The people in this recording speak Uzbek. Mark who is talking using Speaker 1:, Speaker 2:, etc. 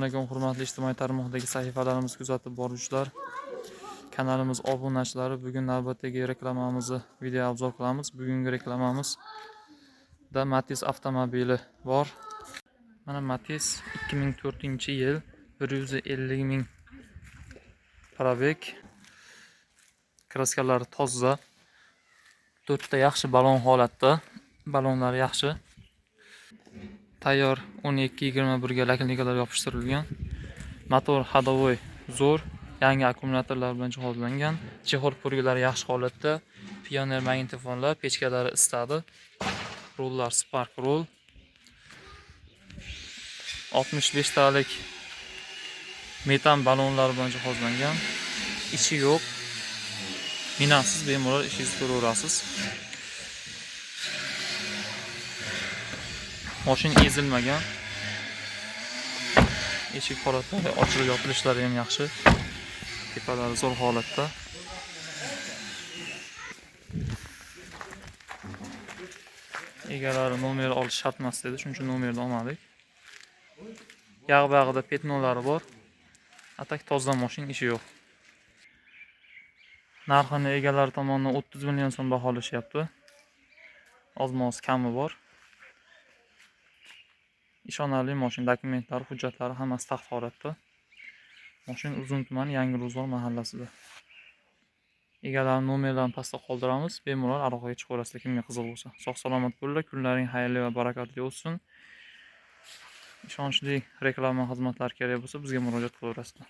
Speaker 1: Alaykum, hurmatli ijtimoiy tarmoqdagi sahifalarimizni kuzatib boruvchilar, kanalimiz obunachilari. Bugun navbatdagi reklamamizni video obzor qilamiz. Bugungi reklamamizda Matiz avtomobili bor. Mana Matiz 2004-yil, 150 ming пробег. Kraskalari toza. To'rtta yaxshi balon holatda. Balonlari yaxshi. Tayyor 12-21 ga наклейка lar yopishtirilgan. Motor ходовой zo'r, yangi akkumulyatorlar bilan jihozlangan. Чехол purgilari yaxshi holatda. Pioneer magnitofonlar, pechkalari isitadi. Rullar Spark rul. 65 talik metan balonlari bilan jihozlangan. Ichi yo'q. Minasiz, bemalol ishingizni ko'raverasiz. Mashina ezilmagan. Eshik holatlari, ochilib yopilishlari ham yaxshi. Tepalari zo'r holatda. Egalari nomer olish shart emas dedi, shuning uchun nomerni olmadik. Yog' bag'ida пятно lari bor. А так toza mashina, ishi yo'q. Narxini egalari tomonidan 30 million so'm baholashyapti. Ozmoz kami bor. Ishonarli mashina, dokumentlari, hujjatlari hammasi taxt holatda. Mashina Uzun tumani Yangi Ro'zg'or mahallasida. Egalari nomerlarini pastda qoldiramiz. Bemalol aloqaga chiqaverasizlar kimga qiziq bo'lsa. Sog' salomat bo'linglar, kunlaring xayrli va barakatli o'tsin. Ishonchli reklama xizmatlari kerak bo'lsa, bizga murojaat qilaverasizlar.